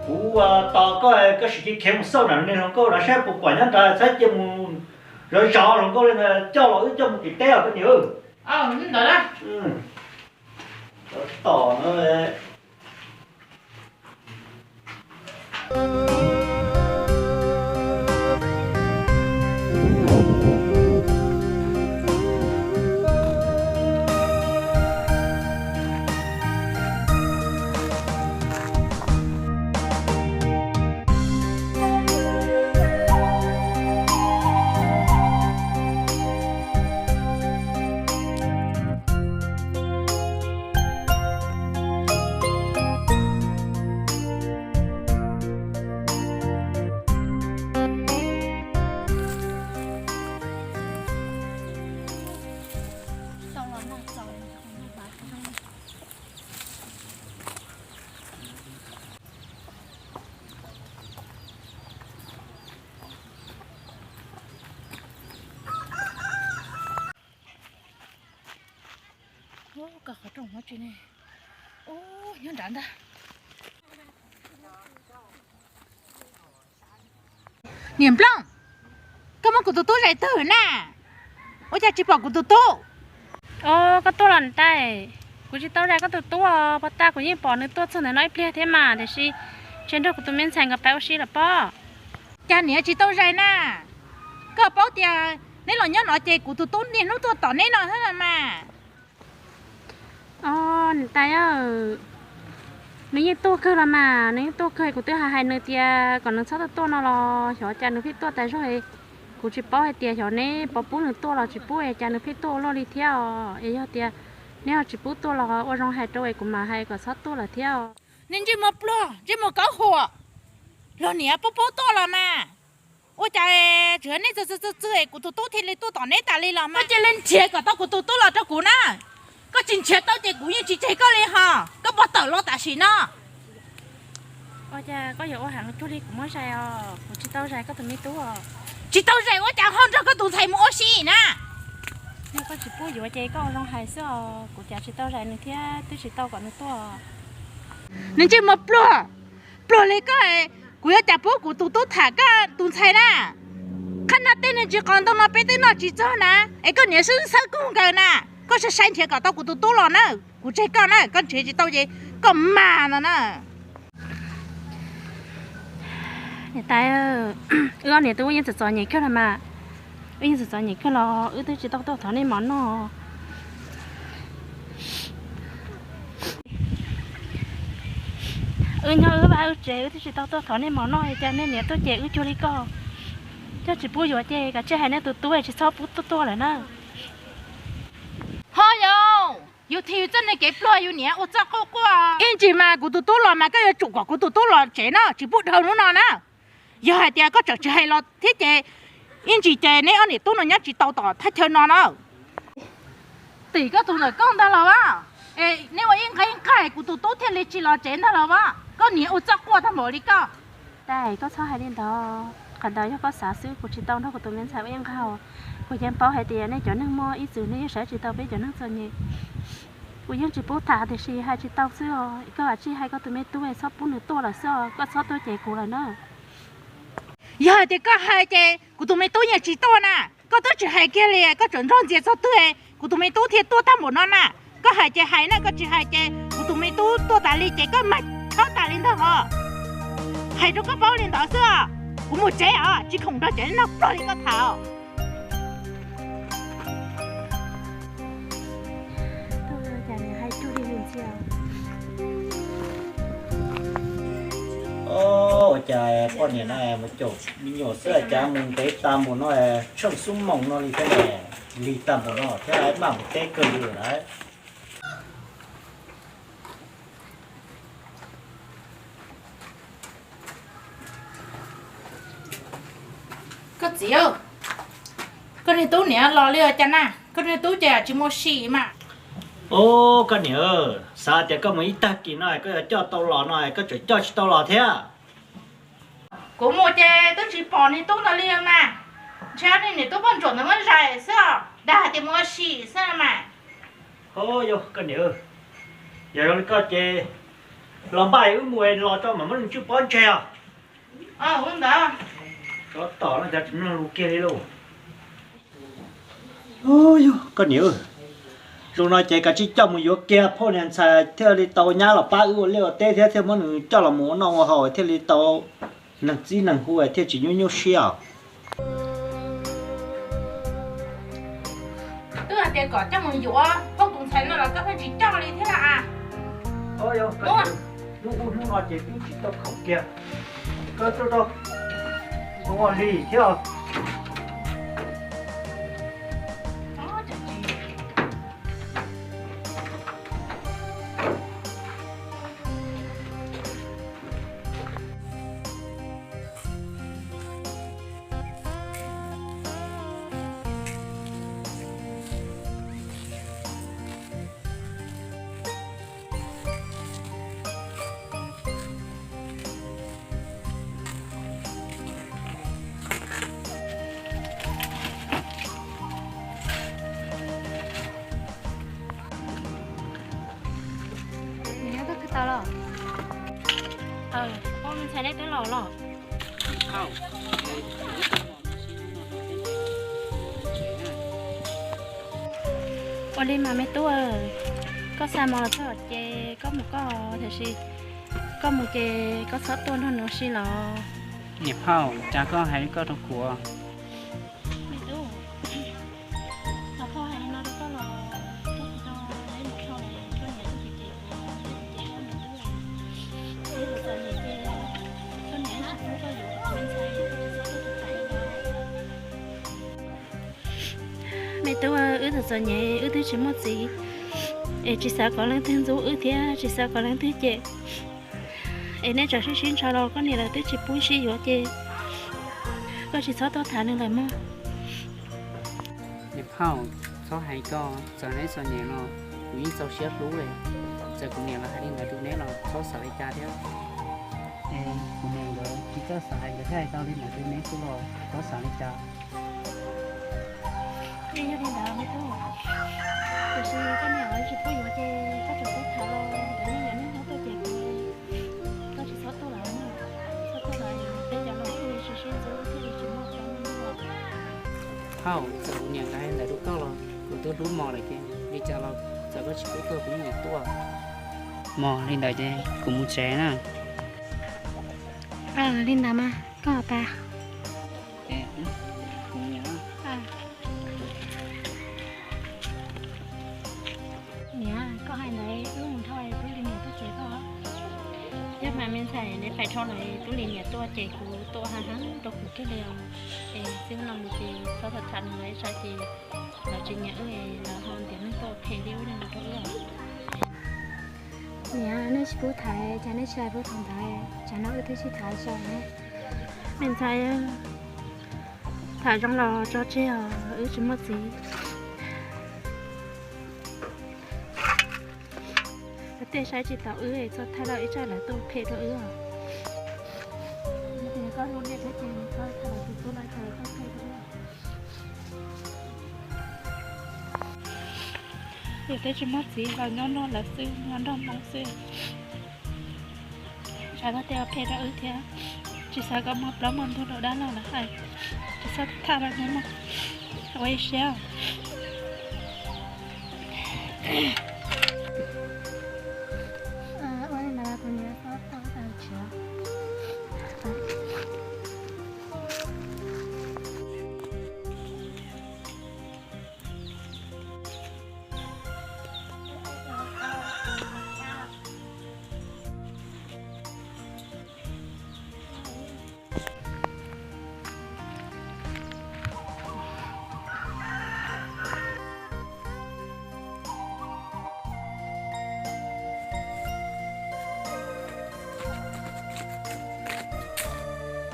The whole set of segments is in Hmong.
Kuv tos koj, koj sim cia khiav mus xauj nram niag hluas nkauj no saib puas pom nyob ntawd, saib cia mus zov zov hluas nkauj li ntawd coj los wb coj mus tim teb os koj niam. Tom no. Koj qhov rooj no tsis ne. Ub, nyob nrad ntag. Niam Nplooj, koj muab kuv tus tub zais twg na? Ua cas tsis pom kuv tus tub? Os, koj tuaj los ntag. Kuv tsis tau zais koj tus tub os, puag ta kuv yeej pom nws tuaj txog ntawm no ib pliag thiab mas, tiam sis ntshe nrog kuv tus me ntxhais nkawd pab ua si lawm pob. Cas niam tsis tau zais na? Koj paub tias neb los nyob no ces kuv tus tub niaj hnub tuaj tom neb no thiab los mas. Os, niam tais, nws yeej tuaj kawg los mas, nws yeej tuaj kawg, kuv twb hais hais nws tias kom nws txhob tuaj tuaj no los xyov cas nws pheej tuaj tas zog. Kuv tsis paub hais tias xyov neb puas pub nws tuaj los tsis pub es cas nws pheej tuaj ua luaj li thiab os. Es yog tias neb ho tsis pub tuaj los ua zoo hais rau es kuv mam hais kom txhob tuaj lawm thiab os. Niag ntsej muag pluag, ntsej muag kaub huam, luag niam pub pub tuaj los mas. Ua cas tsuas yog neb txwg txwg txwg txwg es kuv tus tub thiaj li tuaj tom neb tas li los mas? Koj cia li nrhiav kom tau kuv tus tub los rau kuv na. Koj tsis nrhiav tau ces kuv yeej tsis tseg koj li hos. Koj puas tawm los tam sim no? Ua cas koj yuav ua heev cuag li kuv muab zais os? Kuv tsis tau zais koj tus me tub os. Tsis tau zais ua cas ho nrog koj tus ntxhais mus ua si na? Yog koj tsis pub yuav ces koj ua zoo hais xwb os, kuv cas tsis tau zais nws thiab twb tsis tau kom nws tuaj. Nws ntsej muag pluag, pluag li koj, kuv yuav cas pub kuv tus tub tham koj tus ntxhais na? Qhab nag tej niag ntsis qos ntoo no peb twb noj tsis txog na, es koj niam xwb xawb kug nkaws na. Koj sai sai nrhiav kom tau kuv tus tub los na, kuv tseg koj na, koj nrhiav tsis tau ces koj mag no na. Niam tais, wb ob niam tub yeej txom txom nyem kawg los mas. Wb yeej txom txom nyem kawg los wb twb tsis tau tuaj thov nej mov noj. Wb nyob wb vaj wb tsev wb twb tsis tau tuaj thov nej mov noj, cas nej niam tuaj cem wb cuag li koj. Coj tsis pub yuav ces kav tsij hais nej tus tub tsis txhob pub tuaj tuaj lawm na. Ho yog, yus thim yus txoj niag kev pluag yus niam ua txoj quaj quaj. Ib ntsis mas kuv tus tub los mas koj yuav tsum kom kuv tus tub los tsev na, tsis pub dhau hnub no na. Yog hais tias koj tseem tsis hais los thiab ces ib ntsis ces neb ob niam tub no nyob tsis tau tom thaj chaw no na. Tim koj tus ntawm koj ntag los as, es neb ua ib nqaij ib nqaij kuv tus tub thiaj li tsis los tsev ntag los as. Koj niam ua txoj quaj tag npaum li koj. Tais, koj txhob hais li ntawd, qhov ntawd yog koj xav xwb, kuv tsis tau nrog kuv tus me ntxhais ua ib nqaij. Kuv yeej paub hais tias nej cov neeg muaj ib txwm nej yeej xav tsis tau peb cov neeg txom nyem. Kuv yeej tsis pub tham tiam sis hais tsis tau xwb os. Koj kav tsij hais koj tus me tub txhob pub nws tuaj lawm xwb os, koj txhob tuaj cem kuv lawm na. Yog hais tias koj hais ces kuv tus me tub yeej tsis tuaj na. Koj twb tsis hais kiag li, koj tseem nrog ntxias txog twg kuv tus me tub thiaj tuaj tag npaum no na. Koj hais ces hais na, koj tsis hais ces kuv tus me tub tuaj tas li ces koj mag thaub tas li ntag os. Hais rau koj paub li ntawd xwb os. Kuv mus tsev os, tsis khoom nrog cov neeg pluag li koj tham os. Ua cas poj niam no mus caum me nyuam xwb cas mus ntev tas npaum no, tsheej xub moos no li thiab ne, lig tas npaum no thiab maj mus teb kawg li lawm. Koj txiv, koj niag tub niam los li cas na? Koj niag tub ces tsis muaj sim mas. Ub, koj niam, xav tias koj mus ib tag kis no koj yuav coj tau los no koj tseem coj tsis tau los thiab. Kuv mus ces twb tsis pom niag tub ntawd li mas. Ntshe niag niam tub poj ntsuam ntawd muab zais xwb os, dag hais tias mus ua si xwb mas. Ho yog koj niam, yog zoo li koj ces Los npaj wb mus los tso mam muab nws tswj pob ntseg os. Tsov tom no cas tsis mloog lus kiag li lauj. Yog koj niam, zoo no ces kav tsij coj mus yuav kiag phauj niam ntxhais thiaj li tau nyab los pab wb ua liaj ua teb thiab thiaj muab nws coj los mus ua noj ua haus thiaj li tau neeg txib neeg hu thiaj tsis nyuaj nyuaj siab os. Twb hais tias kom coj mus yuav phauj tus ntxhais no los koj pheej tsis coj li thiab lauj. Hnub ub hnub no ces twb tsis tau khoom kiag. Koj tuaj rau ua li thiab. Nyob koj twb tau los? Ua me ntxhais neb twb los los? Ua li mas me tub, koj xa mov los txog ces koj mus koj, tiam sis koj mus ces koj txhob tuaj nrog nws ua si los. Niam phauj, cas koj hais li koj rau kuv? Me tub, los phauj hais li no rau koj los koj tsis tau ib mus dhau los koj niam tub tsis cem kuv, tsis cem koj me tub. Ib txwm txom nyem ces koj niam tsis pub koj yuav me ntxhais, koj tsis txhob tuaj tus tham li no. Me tub, wb txom txom nyem wb twb tsis muaj txiv, es tsis xav kom leej twg ntxub wb thiab tsis xav kom leej twg cem. Es neb tsam sib sib ntshaw los koj niam lawv twb tsis pub sib yuav ces koj tsis txhob tuaj tham nws lawm mog. Niam phauj, txhob hais koj, txawm neb txom nyem los kuv yeej txaus siab hlub li. Txawm kuv niam lawv hais li ntawd rau neb los txhob xav li cas thiab. Es kuv niam nkawd tsis txawj xav hais, nkawd thiaj hais tau li ntawd rau neb xwb los txhob xav li cas. Yog li ntawd me tub, tiam sis koj niam lawv tsis pub yuav ces koj tseem txhob tham los, nkawd yeej yuav niaj hnub tuaj cem kuv. Koj tsis txhob tuaj lawm, txhob tuaj lawm, peb cov laus thiaj li tsis sib ntxub thiaj li tsis muaj teeb meem. Phauj, txawm kuv niam nkawd hais ntawd rau koj los kuv twb hlub mos lawm ces li cas los txawm koj tsis pub tuaj kuv yeej yuav tuaj. Mos, li ntawd ces kuv mus tsev na. Li ntawd mas koj tas. Niam, koj hais ntawd wb mus dhau tub Lis niam tuaj cem koj. Yog mas me ntxhais, neb pais dhau lawm tub Lis niam tuaj cem kuv tuaj ha ha rau kuv kiag li os. Es txij no mus ces txhob tham tham nws lawm, ib tsam ces lawv tsis nyiam wb, lawv ho ntiav neeg tuaj phem li ub li no rau wb os. Niam, nej tsis pub tham ces nej tsis pub tham ntawd, tsam no wb twb tsis tham tso ne. Me ntxhais, tham zoo los tso tseg os, wb tsis muaj txiv. Tej saib tsis taus wb, txhob thaij los ib tsam lawv tuaj phem rau wb os. Koj hlub neb thiab ces koj thaij los tus tub los thaij los tuaj phem rau wb. Yus twb tsis muaj txiv los nyob nrog lawv xwb, nyob nrog Hmoob xwb. Tsam koj tej ua phem rau wb thiab, tsis xav kom muaj plaub muaj ntug rau dab laug lawv hais, tsis txhob tham los hnub no ua ib siab.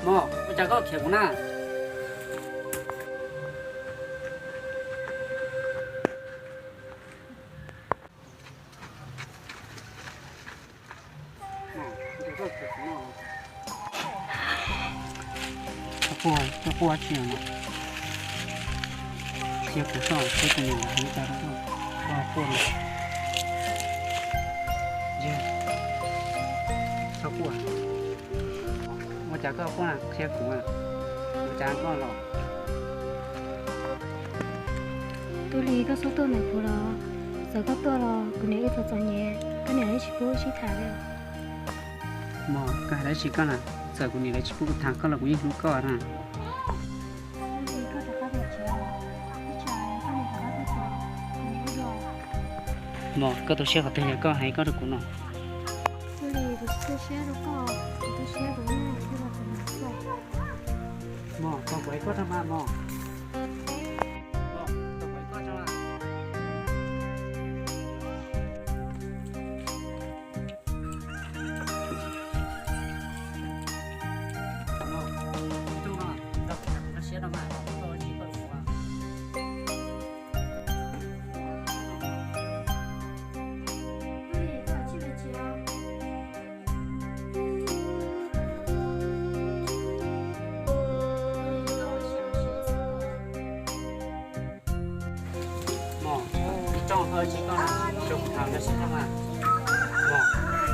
Mos, ua cas koj khiav kuv na? Koj quaj tsi no? Cia kuv soj, cia kuv niam hlub cas rau koj, koj quaj no. Yog, Cas koj quaj qhia kuv, kuv cas koj los? Tub Lis, koj txhob tuaj ntawm kuv los, txawm koj tuaj los kuv niam wb txom txom nyem, koj niam lawv tsis pub wb sib tham li. Mog, koj hais dab tsi koj na? Txawm kuv niam lawv tsis pub kuv tham koj los kuv yeej hlub koj na. Mog, koj tu siab qhov twg yog koj hais koj rau kuv no? Mog, tos kuv hais koj tso mas mog. Mog, tos kuv hais koj tso mas. Mog, ib tug no, tos kuv hais koj siab no mas, koj tsis koj kuv. Mog, ib tug no, tsis koj na, rau kuv tham koj siab no mas. Mog.